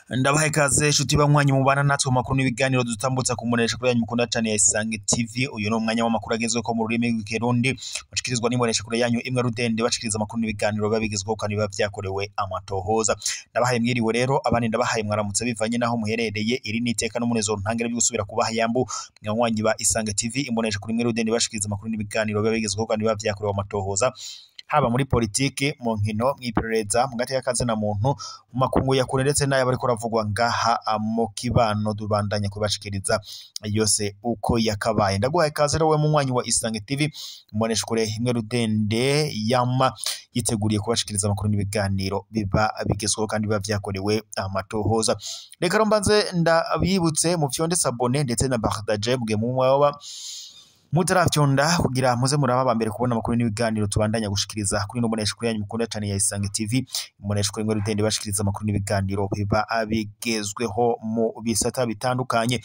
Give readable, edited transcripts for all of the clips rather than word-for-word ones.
Ndabahaye ikaze nshuti banywanyi mubana natwe mu makuru n'ibiganiro dutambutsa ku mbonesha kure yanyu mukunda cane ya Isange TV. Uyu ni umwanya w'amakuru agezweho mu rurimi rw'Ikirundi, mushikirizwa n'imbonesha kure yanyu imwe rudende, bashikiriza amakuru n'ibiganiro biba bigezweho kandi biba vyakorewe amatohoza. Ndabahaye mwiriwe rero, abandi ndabahaye mwaramutse bivanye naho muherereye. Iri ni iteka n'umunezero ntangere byo gusubira kubaha yambu mwanywanyi ba Isange TV, imbonesha kure imwe rudende, bashikiriza amakuru n'ibiganiro biba bigezweho kandi biba vyakorewe amatohoza, haba muri politike, mu nkino, mw'iperereza, mu gateka kazina muntu, mu makungu ya kure ndetse n'ayo bariko ravugwa ngaha mu kibano. Dubandanya kubashikiriza yose uko yakabaye. Ndaguhaye ikaze rero wewe munywanyi wa Isange TV, imbonesha kure imwe rudende yama yiteguriye kubashikiriza amakuru n'ibiganiro biba bigezweho kandi biba vyakorewe amatohoza. Reka rero mbanze ndabibutse mu fyonde s'abonner ndetse na partage mugihe mwaba mutaravyonda, kugira muze muraba aba mbere kubona amakuru n'ibiganiro tubandanya gushikiriza kuri ino mbonesha kure yanyu mukunda cane ya Isange TV, imbonesha kure imwe rudende bashikiriza amakuru n'ibiganiro biba bigezweho mu bisata bitandukanye.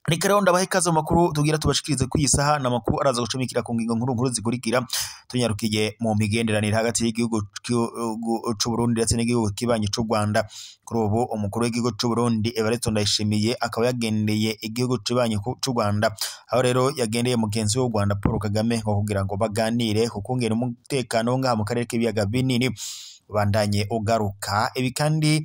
Reka rero ndabahe ikaze mu makuru tugira tubashikirize ku isaha. Ni amakuru araza gucumikira ku ngingo nkuru nkuru zikurikira. Tunyarukiye mu migenderanire hagati y'igihugu c'u Burundi ndetse n'igihugu kibanyi c'u Rwanda. Kuri ubu umukuru w'igihugu c'u Burundi Evariste Ndayishimiye akaba yagendeye igihugu kibanyi c'u Rwanda, aho rero yagendeye mugenzi we w'u Rwanda Paul Kagame, ngo kugira ngo baganire ku kungena umutekano ngaha mu karere k'ibiyaga binini ubandanye ugaruka. Ibi kandi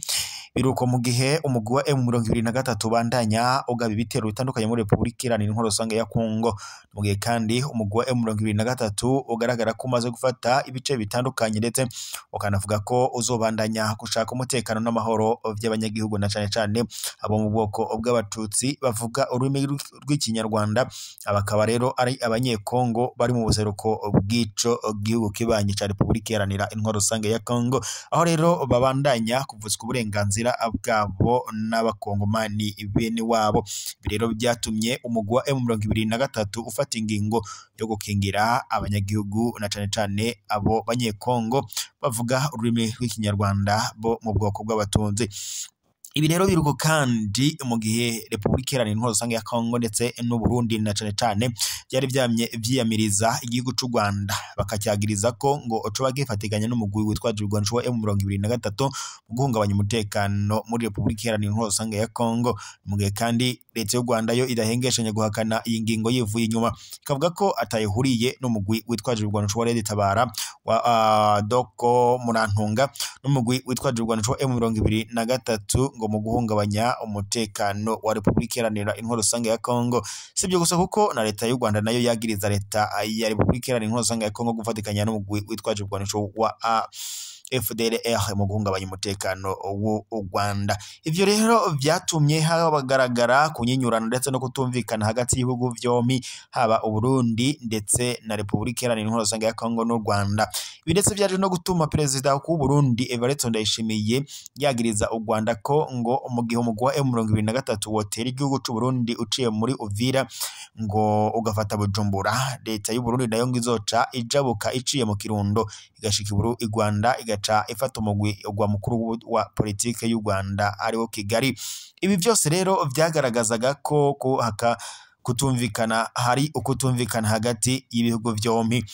biruko mu gihe umugwi wa M23 ubandanya ugaba ibitero bitandukanye muri Republika Iharanira Intwaro Rusange ya Kongo, mu gihe kandi umugwi wa M23 ugaragara ko umaze gufata ibice bitandukanye, ndetse ukanavuga ko uzobandanya gushaka umutekano n'amahoro vy'abanyagihugu, na cane cane abo mu bwoko bw'Abatutsi bavuga ururimi rw'Ikinyarwanda. Abakaba rero ari Abanyekongo bari mu buseruko bw'ico gihugu kibanyi ca Republika Iharanira Intwaro Rusange ya Kongo, aho rero babandanya kuvutswa uburenganzira bwabo n'Abakongomani bene wabo. Ibi rero byatumye umugwi wa M23 ufata ingingo yo gukingira abanyagihugu, na cane cane abo Banyekongo bavuga ururimi rw'Ikinyarwanda bo mu bwoko bw'Abatunzi. Ibi rero biruko kandi mu gihe Republika Iharanira Intwaro Rusange ya Kongo ndetse n'u Burundi na cane cane byari vyamye vyiyamiriza igihugu c'u Rwanda, bakacyagiriza ko ngo coba gifatikanya n'umugwi witwaje ibigwanisho wa M23 mu guhungabanya umutekano muri Republika Iharanira Intwaro Rusange ya Kongo, mu gihe kandi leta y'u Rwanda yo idahengeshanya guhakana iyi ngingo yivuye inyuma, ikavuga ko atayihuriye n'umugwi witwaje ibigwanisho wa Red Tabara wa Doko Murantunga n'umugwi witwaje ibigwanisho wa M23 ngo mu guhungabanya umutekano wa Republika Iharanira Intwaro Rusange ya Kongo. Sibyo gusa, kuko na leta y'u Rwanda nayo yagiriza leta ya Republika Iharanira Intwaro Rusange ya Kongo gufatikanya n'umugwi witwaje ibigwanisho wa FDLR mu guhungabanya umutekano w'u Rwanda. Ivyo rero vyatumye habagaragara kunyinyurana ndetse no kutumvikana hagati y'ibihugu vyompi, haba Uburundi ndetse na Republika Iharanira Intwaro Rusange ya Kongo n'u Rwanda. Ibi ndetse vyaje no gutuma perezida w'u Burundi Evariste Ndayishimiye yagiriza u Rwanda ko ngo mu gihe umugwi wa M23 wotera igihugu c'u Burundi uciye muri Uvira ngo ugafata Bujumbura, leta y'u Burundi nayo ngo izoca ijabuka iciye mu Kirundo igashika i Rwanda, igaca ifata umugwi ugwa mukuru wa politike y'u Rwanda ariwo Kigali. Ibi vyose rero vyagaragazaga ko haka kutumvikana, hari ukutumvikana hagati y'ibihugu vyompi,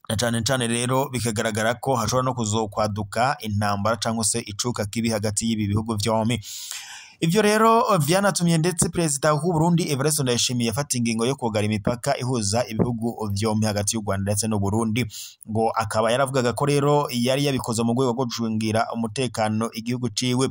na cane cane rero bikagaragara ko hashobora no kuzokwaduka intambara cyangwa se icuka kibi hagati y'ibi bihugu vyompi. Ivyo rero vyanatumye ndetse perezida w'u Burundi Evariste Ndayishimiye afata ingingo yo kugara imipaka ihuza ibihugu vyompi hagati y'u Rwanda ndetse n'u Burundi, ngo akaba yaravugaga ko rero yari yabikoze mu rwego rwo gucungira umutekano igihugu ciwe.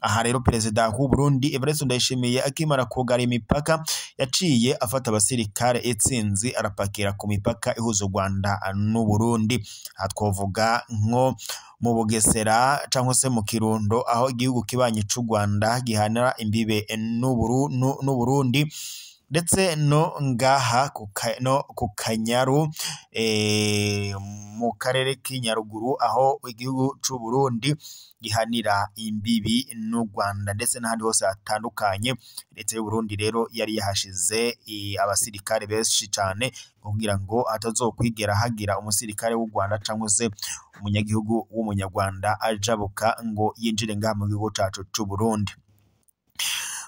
Aha rero perezida w'u Burundi Evariste Ndayishimiye akimara kugara imipaka, yaciye afata abasirikare itsinzi arapakira ku mipaka ihuza u Rwanda n'u Burundi. Aha twovuga nko mu Bugesera cyangwa se mu Kirundo, aho igihugu kibanyi c'u Rwanda gihanira imbibe n'u Burundi, ndetse no ngaha no ku Kanyaru, mu karere k'iNyaruguru, aho igihugu c'u Burundi gihanira imbibi n'u Rwanda, ndetse n'ahandi hose hatandukanye. Leta y'u Burundi rero yari yahashize abasirikare benshi cane kugira ngo hatazokwigera hagira umusirikare w'u Rwanda cyangwa se umunyagihugu w'Umunyarwanda ajabuka ngo yinjire ngaha mu gihugu cacu c'u Burundi.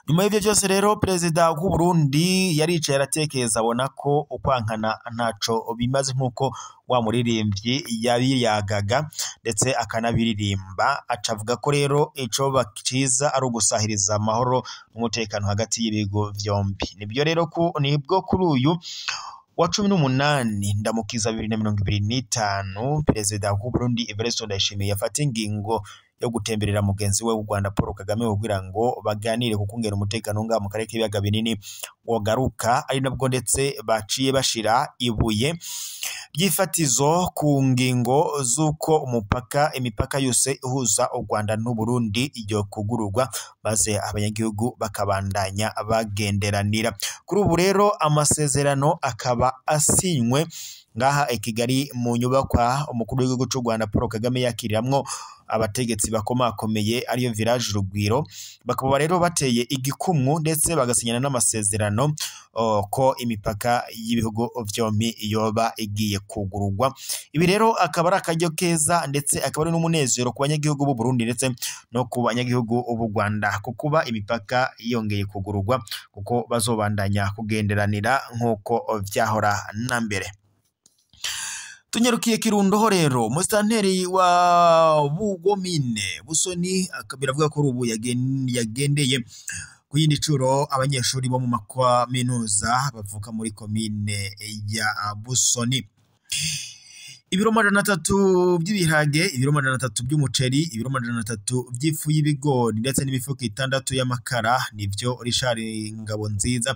Nyuma y'ivyo vyose rero, perezida w'u Burundi yaricaye aratekereza, abona ko ukwankana ntaco bimaze, nk'uko wa muririmbyi yabiyagaga ndetse akanabiririmba. Aca avuga ko rero icoba ciza ari ugusahiriza amahoro n'umutekano hagati y'ibigo vyombi. Nibyo rero nibwo kuri uyu wa 18 Ndamukiza 2025, perezida w'u Burundi Evariste Ndayishimiye yafata ingingo yo gutemberera mugenzi we w'u Rwanda Paul Kagame kugira ngo baganire ku kungena umutekano ngaha mu karere k'ibiyaga binini wogaruka, ari nabwo ndetse baciye bashira ibuye ry'ifatizo ku ngingo z'uko imipaka yose ihuza u Rwanda n'u Burundi yo kugururwa, maze abanyagihugu bakabandanya bagenderanira. Kuri ubu rero amasezerano akaba asinywe ngaha i Kigali mu nyubakwa umukuru w'igihugu c'u Rwanda Paul Kagame yakiriramwo abategetsi bakomakomeye, ariyo Village Urugwiro. Bakaba rero bateye igikumwe ndetse bagasinyana n'amasezerano ko imipaka y'ibihugu vyompi yoba igiye kugururwa. Ibi rero akaba ari akaryo keza ndetse akaba ari n'umunezero ku banyagihugu b'u Burundi ndetse no ku banyagihugu b'u Rwanda, ku kuba imipaka yongeye kugururwa, kuko bazobandanya kugenderanira nk'uko vyahora na mbere. Tunyarukiye Kirundo ho rero, musitanteri wa Bugomine Busoni biravuga ko ubu yagendeye ku yindi curo abanyeshuri bo mu makaminuza bavuka muri komine ya Busoni. Ibiro 300 by'ibiharage, ibiro 300 by'umuceri, ibiro 300 by'ifu y'ibigori ndetse n'imifuko 6 y'amakara nivyo Richard Ngabonziza,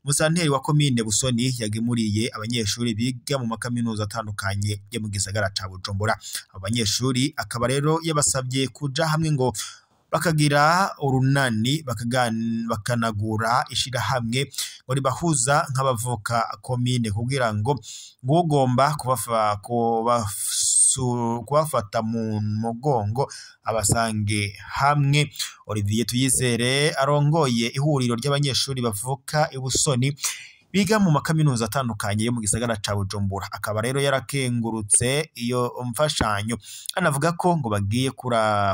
musanteri wa komine Busoni, yagemuriye abanyeshuri biga mu makaminuza atandukanye yo mu gisagara ca Bujumbura. Abo banyeshuri akaba rero yabasabye kuja hamwe ngo bakagira urunani, bakanagura ishirahamwe ngo ribahuza nk'abavuka komine, kugira ngo ugomba kubafata mu mugongo abasange hamwe. Olivier Tuyizere arongoye ihuriro ry'abanyeshuri bavuka i Busoni biga mu makaminuza atandukanye yo mu gisagara ca Bujumbura, akaba rero yarakengurutse iyo mfashanyo, anavuga ko ngo bagiye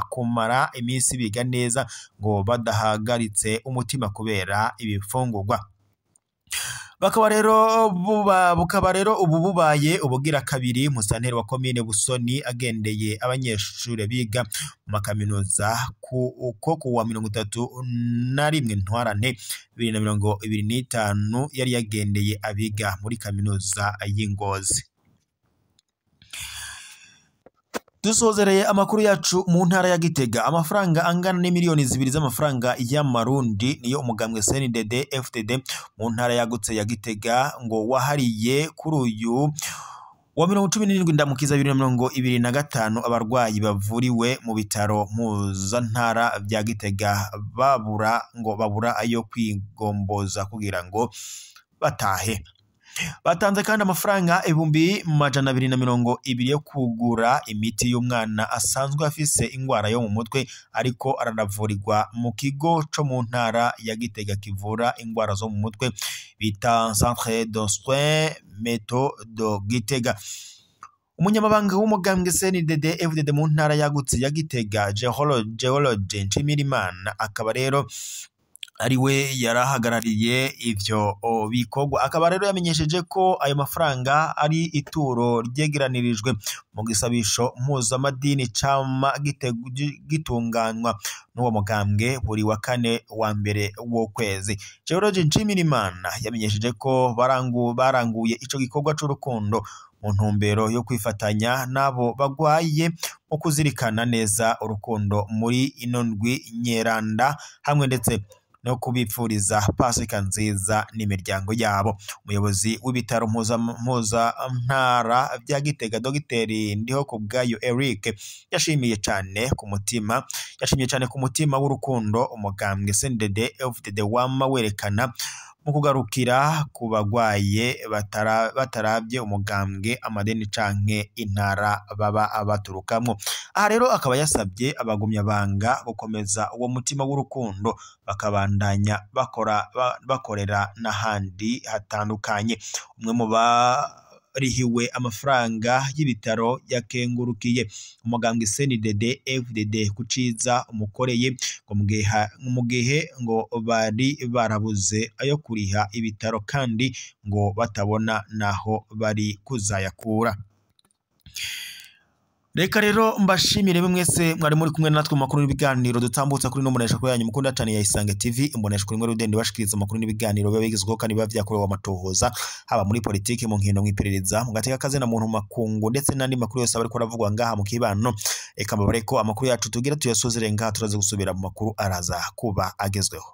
kumara iminsi biga neza ngo badahagaritse umutima kubera ibifungurwa. Bakaba rero bukaba rero ubu bubaye ubugira kabiri musanteri wa komine Busoni agendeye abanyeshure biga mu makaminuza, kuko kuwa 31 Ntwarante 2025 yari yagendeye abiga muri kaminuza y'Ingozi. Dusozereye amakuru yacu mu ntara ya Gitega. Amafaranga angana n'imiliyoni 2 z'amafaranga y'amarundi niyo umugambwe CNDD FDD mu ntara yagutse ya Gitega ngo wahariye kuri uyu wa 17 Ndamukiza 2025 abarwayi bavuriwe mu bitaro mpuzantara vya Gitega babura ngo babura ayo kwigomboza kugira ngo batahe. Batanze kandi amafaranga 220,000 yo kugura imiti y'umwana asanzwe afise ingwara yo mu mutwe, ariko aranavurirwa mu kigo co mu ntara ya Gitega kivura ingwara zo mu mutwe bita Centre de Soins Métaux de Gitega. Umunyamabanga w'umugambwe CNDD FDD mu ntara yagutse ya Gitega, Geologe Nshimirimana, akaba rero ariwe yarahagarariye ivyo bikorwa, akaba rero yamenyesheje ko ayo mafaranga ari ituro ryegeranirijwe mu gisabisho mpuzamadini cama gitunganywa n'uwo mugambwe buri wa kane wa mbere w'ukwezi. George Nshimirimana yamenyesheje ko baranguye ico gikorwa c'urukundo mu ntumbero yo kwifatanya n'abo bagwaye mu kuzirikana neza urukundo muri ino ndwi nyeranda, hamwe ndetse no kubipfuriza Pasika nziza n'imiryango yabo. Umuyobozi w'ibitaro mpuzantara vya Gitega, Dogiteri Ndihokubwayo Eric, yashimiye cyane ku mutima w'urukundo umugambwe CNDD FDD wama werekana mu kugarukira ku bagwaye bataravye umugambwe, amadeni canke intara baba abaturukamwo. Aha rero akaba yasabye abagumyabanga gukomeza uwo mutima w'urukundo bakabandanya bakorera n'ahandi hatandukanye. Umwe mu Yarihiwe amafaranga y'ibitaro yakengurukiye umugambwe CNDD FDD kuciza umukoreye ngo mu gihe ngo bari barabuze ayo kuriha ibitaro kandi ngo batabona naho bari kuzayakura. Reka rero mbashimire mwese mwari muri kumwe natwe mu makuru n'ibiganiro dutambutsa kuri no mbonesha kuri yanyu mukunda cyane ya Isange TV, imbonesha kuri mwe rudende bashikiriza amakuru n'ibiganiro biba bigezweho kandi biba vyakorewe amatohoza, haba muri politiki, mu nkino, mu iperereza, mu gateka kazina muntu, mu makungu ndetse n'andi makuru yose aba ariko aravugwa ngaha mu kibano. Reka mbabare ko amakuru yacu tugira tuyasozere ngaha, turaza gusubira mu makuru araza kuba agezweho.